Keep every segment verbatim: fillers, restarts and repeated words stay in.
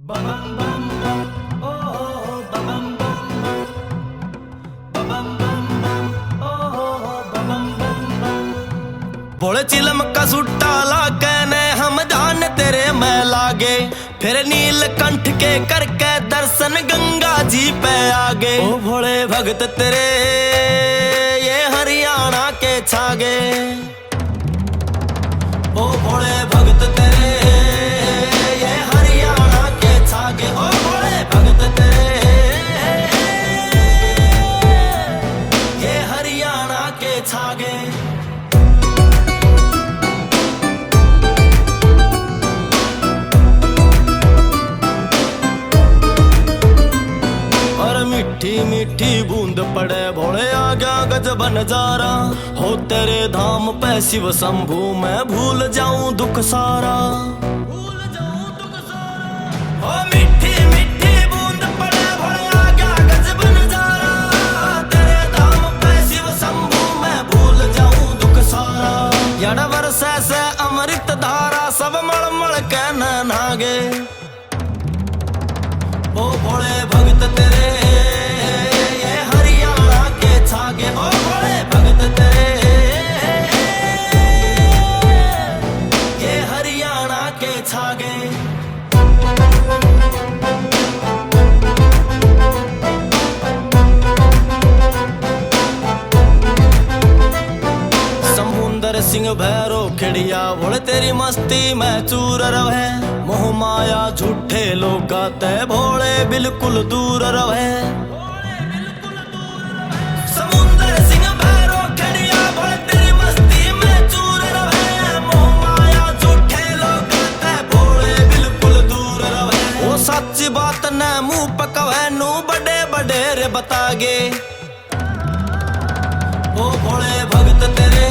बम बम बम, ओ बम बम बम, बम बम बम, ओ बम बम बम। भोले चिलम का सुट्टा लाके ने हम जान तेरे में लागे, फिर नीलकंठ के करके दर्शन गंगा जी पे आगे। ओ भोले भगत तेरे ये हरियाणा के छागे। ओ भोले भगत तेरे, ये हरियाणा के छागे। ओ भोले भगत तेरे, ये हरियाणा के छागे। और मीठी मीठी बूंद पड़े भोले, आ गया गजब नजारा। हो तेरे धाम पे शिव शंभू, मैं भूल जाऊं दुख सारा। हो मीठी मीठी बूंद पड़े भोले, आ गया गजब नजारा। तेरे धाम पे शिव शंभू, मैं भूल जाऊं दुख सारा। यार बरसे से अमृत धारा, सब मल मल के नहागे। ओ भोले भगत तेरे, ये हरियाणा के छागे। ओ भोले भगत तेरे, ये हरियाणा के छागे। समुंदर सिंह भैरो खिड़िया, भोले तेरी मस्ती में चूर रहे। मोह माया झूठे लोगा ते भोले बिल्कुल दूर रहे। समुंदर सिंह भैरो खिड़िया, भोले तेरी मस्ती में चूर रहे। मोह माया झूठे लोगा ते भोले बिल्कुल दूर रहे। ओ सच्ची बात ने मुंह पकवे नू बड़े बड़े रे बतागे। ओ भोले भगत तेरे,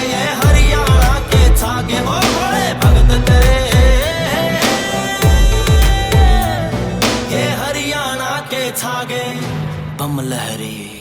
ये हरियाणा के छागे। ओ भोले भगत तेरे, ये हरियाणा के छागे। बम लहरी।